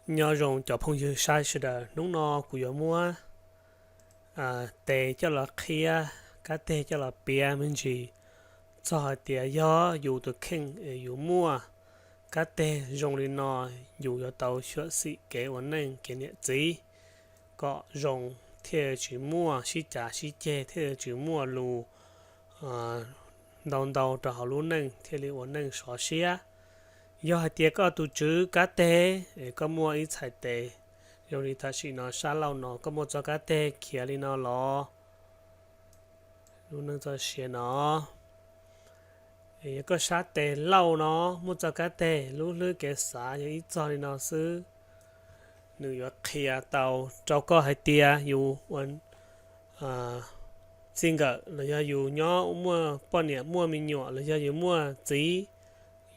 Nyob zoo cov phooj ywg saib sawv daws, hnub no kuv yuav muab tes coj los qhia, kab teg coj los piav me ntsis txog hais tias yog yus tus kheej yus muaj kab teg zoo li no, yus yuav tau xyuam xim kev ua neej kev niam txiv kom zoo, thiaj tsis muaj sib cav sib ceg, thiaj tsis muaj lus ntau ntau rau hauv lub neej, thiaj li ua neej sov siab. Yog hais tias koj tus tswv kab teg, koj muaj ib txhais tes zoo li tam sim no sab laug no, koj muaj txoj kab teg khiav li no los, lub neej txoj sia no, yog koj sab tes laug no muaj txoj kab teg, lub hlwb kev xav yog ib txog li no xwb, nws yuav qhia tau rau koj hais tias yus ua txij nkawm los yog yus nyob muaj poj niam muaj me nyuam los yog yus muaj txiv,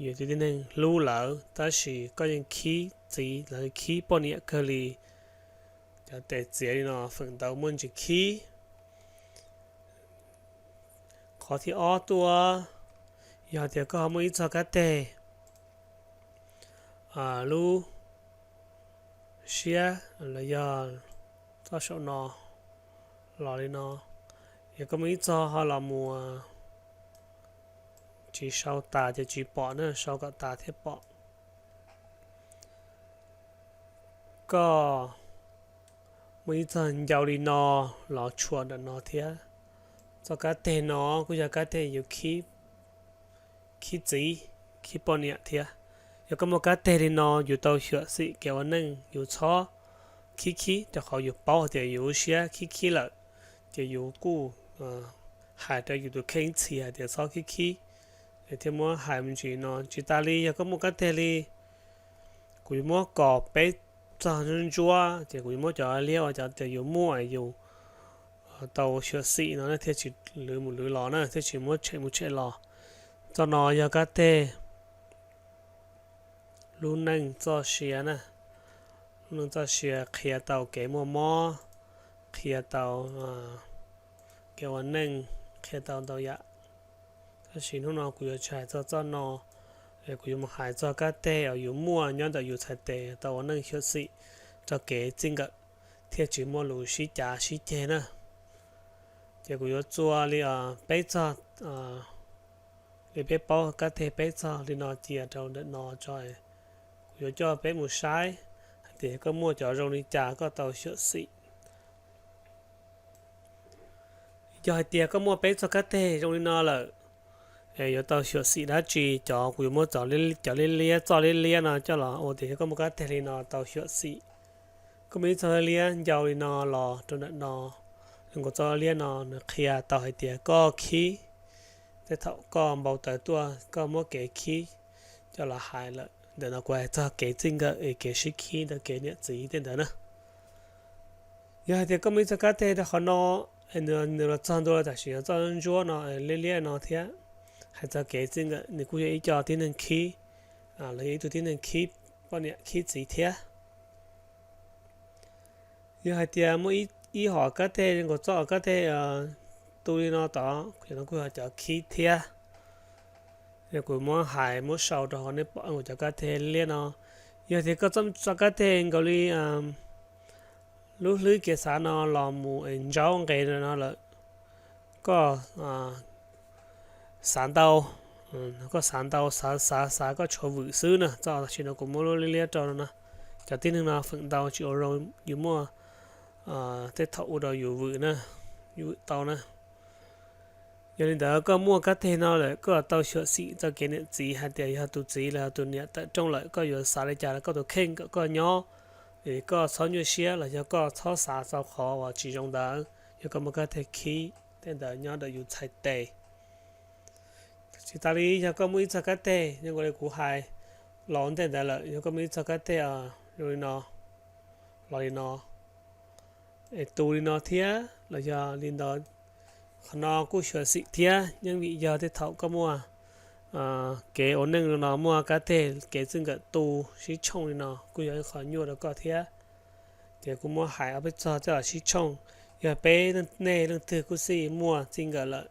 yus tus tib neeg hlub lawm tab sis koj yeej khib txiv los khib poj niam kawg li. Cov tes txiav li no feem ntau muaj ntsis khib. Qhov thib ob tuaj, yog tias koj ho muaj ib txoj kab teg lub siab los yog txoj saum no los li no, yog koj muaj ib txoj ho los mus tsis sau tas ces tsis pom na, sau kom tas thiaj pom. Koj muaj ib txoj ncau li no los tshuam ntawm no thiab. Txoj kab teg no kuj yog kab teg yus khib txiv, khib poj niam thiab. Yog koj muaj kab teg li no yus tau xyuam xim kev ua neej, yus txhob khib khib rau qhov yus paub hais tias yus lub siab khib khib lawm, ces yus kuj hais rau yus tus kheej ib txhis hais tias txhob khib khib, thiaj muab hais me ntsis no. Tsis tas li yog koj muaj kab teg li, kuv yuav muab kos peb txog ntsuab ntsuab, ces kuv yuav muab cov liab uas cov tias yus muaj yus tau xyuam xim no thiaj tsis lwv mus lwv los na, thiaj tsis muab tshem mus tshem los. Txoj no yog kab teg lub neej txoj sia na, lub neej txoj sia qhia tau kev muaj mob, qhia tau kev ua neej, qhia tau ntau yam. Tab sis hnub no kuv yuav tsis hais txog txoj no, kuv yuav mus hais txog kab teg uas yus muaj nyob ntawm yus txhais tes tau ua neej xyuam xim rau kev txij nkawm thiaj tsis muaj lus sib cav sib ceg na. Ces kuv yuav txua li peb txog li peb paub kab teg peb txog li no cia rau ntawm no tso. Kuv yuav coj peb mus saib hais tias koj muaj cov zoo li cas koj tau xyuam xim. Yog hais tias koj muaj peb txoj kab teg zoo li no lawm, yuav tau xyuam xim dab tsi? Cov kuv yuav muab cov liab liab, txoj liab liab no coj los ua tias yog koj muaj kab teg li no tau xyuam xim. Koj muaj ib txoj liab ncau li no los rau ntawm no, nkaus txoj liab no nws qhia tau hais tias koj khib. Tej thaum koj npau taws tuaj koj muab kev khib coj los hais lawm. Ntawm no kuv hais txog kev txij nkawm es kev sib khib ntawm kev niam txiv tej ntawd na. Yog hais tias koj muaj ib txoj kab teg rau qhov no, nws los txog ntua tam sim no txoj ntsuab no liab liab no thiab, hais txog kev txij nkawm nws kuj yog ib co tib neeg khib, los yog ib tug tib neeg khib poj niam khib txiv thiab. Yog hais tias muaj ib hom kab teg nkaus txoj kab teg tu li no tod, no kuj yog cov khib thiab. Kuv muab hais muab sau rau hauv nej pom nkaus cov kab teg liab no. Yog tias koj txoj kab teg nkaus li lub hlwb kev xav no los mus es ntsaub nqes no lawm, koj xav ntau, koj xav ntau xav xav xav koj tshuav vwm xwb na. Txoj tam sim no kuv muab lub liab liab rau no na, cov tib neeg no feem ntau tsis ua zoo, yus muaj tej thaum ua rau yus vwm na, yus vwm tau na. Yog li ntawd koj muaj kab teg no lawm koj tau xyuam xim txoj kev niam txiv hais tias yog tus txiv los yog tus niam tawm rooj lawm koj yuav xav li cas rau koj tus kheej kom koj nyob, es koj txhob nyuaj siab los yog koj txhob xav txog qhov uas tsis zoo ntawd. Yog koj muaj kab teg khib tej ntawd nyob ntawm yus txhais tes. Tsis tas li yog koj muaj ib txoj kab teg zoo nkaus li kuv hais los ua ntej ntawd lawm, yog koj muaj ib txoj kab teg zoo li no, los li no, es tu li no thiab los yog li ntawd, qhov no kuj xyuam xim thiab. Yeej vim yog tej thaum koj muaj kev ua neej li no muaj kab teg kev txij nkawm tu sib tshooj li no kuj yog ib qho nyuaj rau koj thiab. Ces kuj muab hais ob peb txog coj los sib tshooj. Yog peb nej leej twg kuj xij muaj txij nkawm lawm,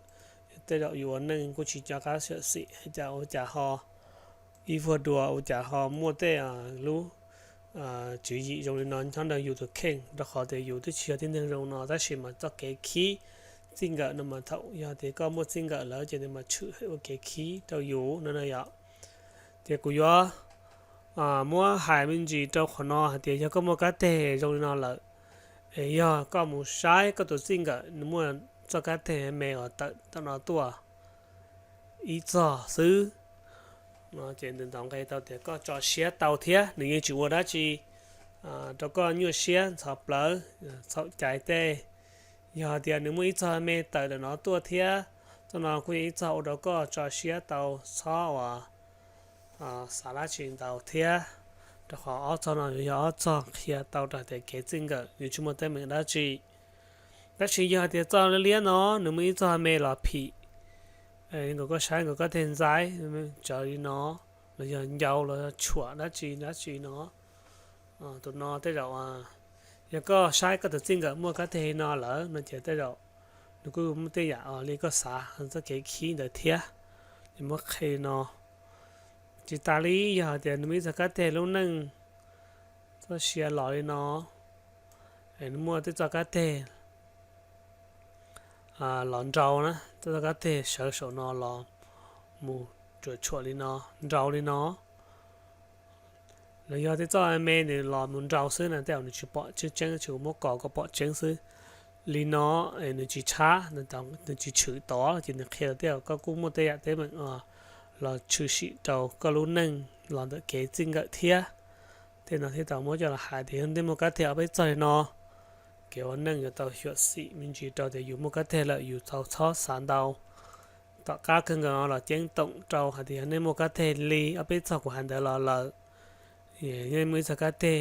tej zaum yus ua neej kuj tsis nco qab xyuam xim, cas ua cas ho ib vuag dua ua cas ho muaj tej lub tswv yim zoo li no nyob ntawm yus tus kheej, rau qhov tias yus twb tsis yog tib neeg zoo no, tab sis mas txoj kev khib txij nkawm no mas thaum yog tias koj muaj txij nkawm lawm ces nws mas tshwm ua kev khib rau yus no na yom. Ces kuv yuav muab hais me ntsis rau qhov no hais tias yog koj muaj kab teg zoo li no lawm, es yog koj mus saib koj tus txij nkawm nws muaj txoj kab teg me uas tawm tom no tuaj ib txog xwb, ces nws ntaus nqe tau tias koj tso siab tau thiab, nws yeej tsis ua dab tsi rau koj nyuaj siab ntxhov plawv txhaum cai tej. Yog hais tias nws muaj ib txog me tawm ntawm no tuaj thiab, txoj no kuj yog ib txog ua rau koj tso siab tau txhob uas xav dab tsi ntau thiab, rau qhov ob txog no yuav yog ob txog qhia tau rau hais tias kev txij nkawm nws tsis muaj teeb meem dab tsi. Tab sis yog hais tias txoj liab liab no nws muaj ib txog me los phim, nkaus koj saib nkaus koj tej ntxaib tsawv li no, los yog ncau los yog tshuam dab tsi dab tsi no, tus no tej zaum yog koj saib koj tus txij nkawm muaj kab teg li no lawm no ces tej zaum nws kuj muaj tej yam li koj xav txoj kev khib ntawd thiab, ces muab qhia li no. Tsis tas li, yog hais tias nws muaj ib txoj kab teg lub neej txoj sia los li no, nws muaj tej txoj kab teg los nrau na, tej txoj kab teg sawv saum no los mus ruam tshuam li no, nrau li no, los yog tej txoj me nws los mus nrau xwb na, tej zaum nws tsis pom tseeb tseeb, tsis muab kos kom pom tseeb xwb. Li no nws tsis tshab, nws tsis tshwm tod ces nws qhia tias koj kuj muaj tej yam teeb meem los tshwm sim rau koj lub neej los ntawm kev txij nkawm thiab. Tej no thiaj tau muab coj los hais tias yog nej muaj kab teg ob peb txog li no, kev ua neej yuav tau xyuam xim me ntsis rau tias yus muaj kab teg lawm yus tau txhob xav ntau. Tom qab kawg nkaus no los ceeb toom rau hais tias yog nej muaj kab teg li ob peb txog kuv hais ntawd los lawm, nej muaj ib txoj kab teg,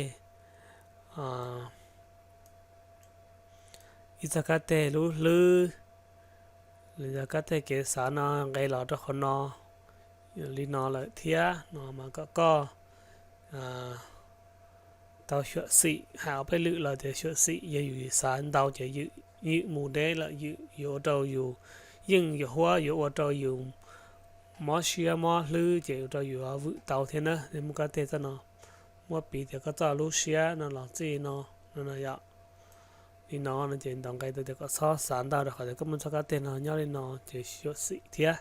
ib txoj kab teg lub hlwb, los yog kab teg kev xav no nqe los rau qhov no li no lawm thiab no mas kom koj tau xyuam xim, hais ob peb lwm los tias xyuam xim, yog yus xav ntau ces ywm mus deb lawm ywm yuav ua rau yus yeej yuav huab, yuav ua rau yus mob siab mob hlwb ces ua rau yus vwm tau thiab na. Nej muaj kab teg txoj no, muab piv tias koj txoj lub siab no los txij no, no no yom. Li no no ces ntaus nqe tau tias kom txhob xav ntau rau qhov tias koj muaj txoj kab teg no nyob li no ces xyuam xim thiab.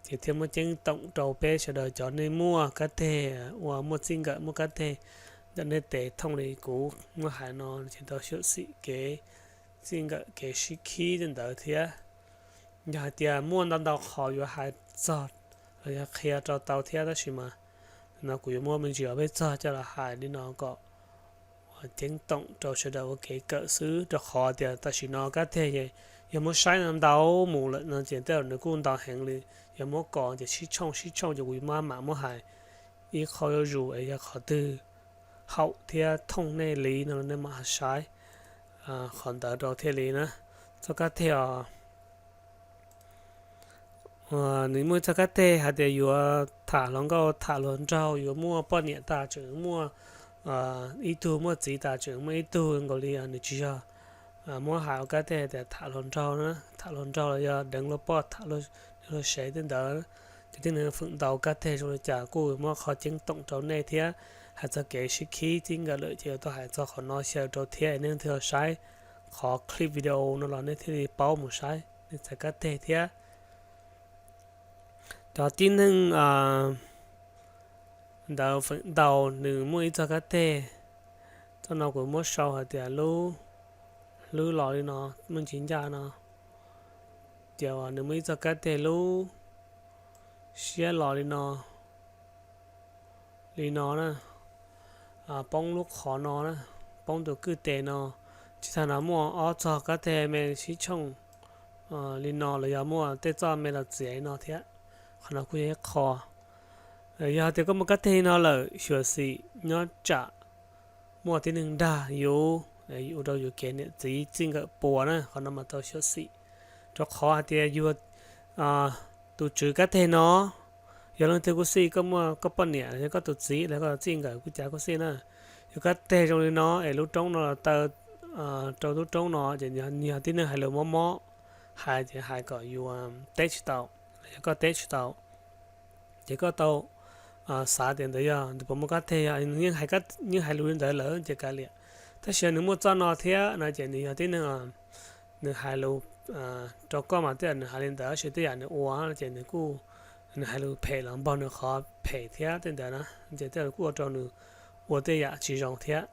Ces thiaj muab ceeb toom rau peb sawv daws cov nej muaj kab teg uas muaj txij nkawm muaj kab teg ntawm nej tes thooj li kuv muab hais no ces tau xyuam xim kev txij nkawm kev sib khib tej ntawd thiab. Yog hais tias muaj ntau ntau qhov yuav hais txog los yog qhia rau tau thiab, tab sis mas no kuv yuav muab me ntsis ob peb txog coj los hais li no kom ceeb toom rau sawv daws ua kev kawm xwb, rau qhov tias tam sim no kab teg yog muab saib no ntau mus lawm no ces tej zaum nws kuj ntau heev li. Yog muab kos ces sib tshooj sib tshooj ces kuv maj mam muab hais ib qho zuj zus es yog qhov twg haum thiab thooj nej li no nej mam saib qhov ntawd rau thiaj li na. Txoj kab teg os, nws muaj txoj kab teg hais tias yuav tham hluas nkauj tham hluas nraug, yuav muaj poj niam tas tseem muaj ib tug, muaj txiv tas tseem muaj ib tug nkaus li, nws tsis yog muab hais ua kab teg tias tham hluas nraug na, tham hluas nraug los yog deev luag poj, tham luag sev tej ntawd. Ces tib neeg feem ntau kab teg zoo li cas kuj muab qhov ceeb toom rau nej thiab. Hais txog kev sib khib txij nkawm lawm ces yuav tau hais txog qhov no xyaw rau thiab, nej leej twg saib qhov clip video no los nej thiaj li paub mus saib nej txais kab teg thiab. Cov tib neeg ntawd feem ntau nws muaj ib txoj kab teg, txoj no kuv muab sau hais tias lub hlwb los li no, muaj ntsis ncaj no, ces nws muaj ib txoj kab teg lub siab los li no, li no na, poob lub qhov no na, poob tus kwj tes no. Tsis tas no muaj ob txog kab teg me sib tshooj li no los yog muaj tej txoj me los txiav li no thiab. Qhov no kuj yog ib qho. Yog tias koj muaj kab teg li no lawm xyuam xim nyob tsam muaj tib neeg dag yus, ua rau yus kev niam txiv txij nkawm puas na, qhov no mas tau xyuam xim. Rau qhov hais tias yus tus tswv kab teg no, yog leej twg kuj xij, koj muaj koj poj niam los yog koj tus txiv los koj txij nkawm kuj cas kuj xij na. Yog kab teg zoo li no es lub roob no los taw rau lub roob no ces yog tib neeg hais lus mob mob, hais ces hais kom yus teb tsis tau, los yog koj teb tsis tau, ces koj tau xav tias ntawd yog nws puas muaj kab teg, yog nws yeej hais lus li ntawd lawm ces kav liam. Tab sis nws muaj txoj no thiab no ces nws yog tib neeg nws hais lus rau koj mas tej yam nws hais li ntawd, tab sis tej yam nws ua ces nws kuj, nws hais lus phem los npog nws qhov phem thiab tej ntawd na, ces tej yam kuj ua rau nws ua tej yam tsis zoo thiab,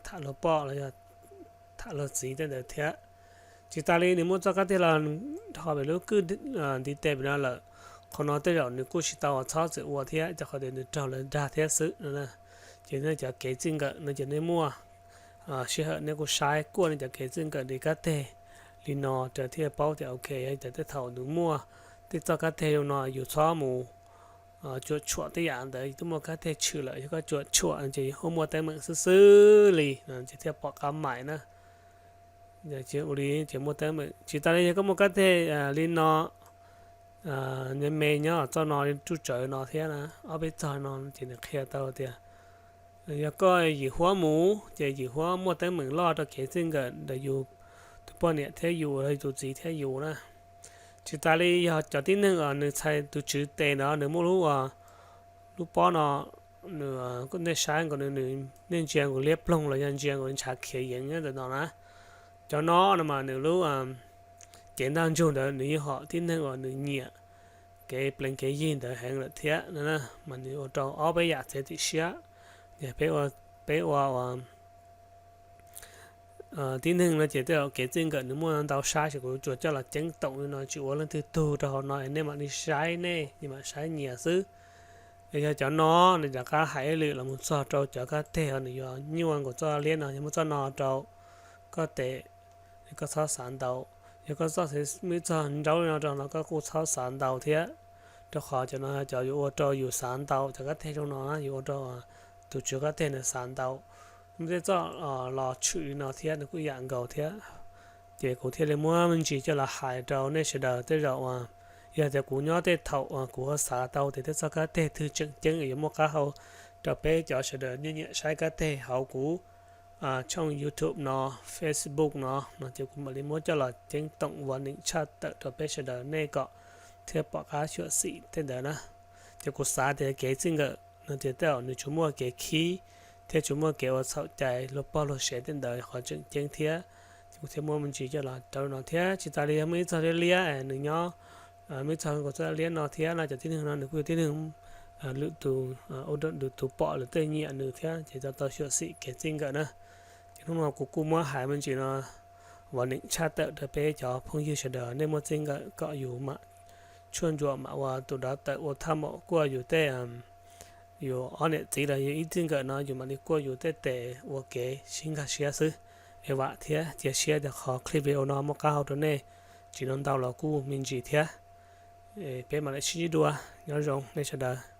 tham luag poj los yog tham luag txiv tej ntawd thiab. Tsis tas li nws muaj txoj kab teg los dhos pem lub kwj ntiv tes pem no lawm, qhov no tej zaum nws kuj tsis tau txhob txwm ua thiab, rau qhov tias nws raug lawv dag thiab xwb no. Ces nej cov kev txij nkawm no ces nej muaj sij hawm nej kuj saib kuaj nej cov kev txij nkawm li kab teg li no raws thiaj paub tias ok, cov tej thaum nws muaj tej txoj kab teg zoo no yus txhob mus cuam tshuam tej yam ntawd, yus twb muaj kab teg tshwm lawm yog koj cuam tshuam ces yus ho muaj teeb meem xwb xwb li no ces thiaj pom qab mais na. Ua li ces muaj teeb meem. Tsis tas li yog koj muaj kab teg li no, nyob me nyob txoj no, tsuj tsawv no thiab na, ob peb txog no ces nws qhia tau tias yog koj yim huab mus ces yim huab muaj teeb meem loj rau kev txij nkawm ntawm yus tus poj niam thiab yus, tus txiv thiab yus na. Tsis tas li yog cov tib neeg uas nws txhais tus tswv tes ntawd nws muaj lub, lub pob no, nws, nej saib nkaus nws, nej ntsia nkaus liab ploog los yog ntsia nkaus ntshav khiav yeev nyob ntawm no na. Cov no no mas nws lub cev ntaj ntsug ntawd nws yeej hom tib neeg uas nws nyiam kev pleev kev yig ntawd heev lawm thiab no, mas nws ua rau ob peb yam txav tim siab. Peb ua, peb ua tib neeg no ces tej zaum kev txij nkawm nws muaj ntau sab, ces kuv tsuas coj los ceeb toom li no, tsis ua leej twg tug rau hauv no es nej mam li saib, nej mam saib nyias xwb. Es yog cov no nws rov qab hais ib lwm los mus txog rau cov kab teg uas nws yuav nyuaj nkaus txoj liab no, yog muaj txoj no rau koj tes, koj txhob xav ntau. Yog koj txoj, muaj ib txoj nraub li no rau no koj kuj txhob xav ntau thiab, rau qhov cov no cov yuav ua rau yus xav ntau, cov kab teg zoo no yuav ua rau tus tswv kab teg nws xav ntau. Muaj tej txoj los tshwm li no thiab nws kuj yam nkaus thiab. Ces kuv thiaj li muab me ntsis coj los hais rau nej sawv daws tej zaum uas yog tias kuv nyob tej thaum uas kuv ho xav tau tias tej txoj kab teg twg tseem ceeb yuav muaj qab hau rau peb cov sawv daws nyiam nyiam saib kab teg hauv kuv tshooj YouTube no, Facebook no no ces kuv mam li muab coj los ceeb toom ua neeg tshaj tawm rau peb sawv daws nej kom thiaj pom qab xyuam xim tej ntawd na. Ces kuv xav tias kev txij nkawm no tias tej zaum nws tsuas muaj kev khib thiab tsuas muaj kev ua txhaum cai luag pog luag sev tej ntawd qhov tseem ceeb thiab. Ces kuv thiaj muab me ntsis coj los rau no thiab. Tsis tas li yog muaj ib txoj liab liab nws nyob, muaj ib txoj nkaus txoj liab no thiab no, cov tib neeg no nws kuj yog tib neeg lwm tus, lwm tus pom lawm tej nyiam nws thiab ces tau tau xyuam xim kev txij nkawm na. Ces hnub no kuv kuj muab hais me ntsis no ua neeg tshaj tawm rau peb cov phooj ywg sawv daws nej muaj txij nkawm kom yus mam tshuaj ntsuam mam ua tus dov tawm ua thaj maum kuaj yus tej, yus ob niam txiv los yog ib txij nkawm no yus mam li kuaj yus tej tes ua kev sib nkag siab xwb. Es vam thiab cia siab tias qhov clip video no muaj qab hau rau nej, tsis no ntau los kuj me ntsis thiab. Peb mam li sib ntsib dua, nyob zoo nej sawv daws.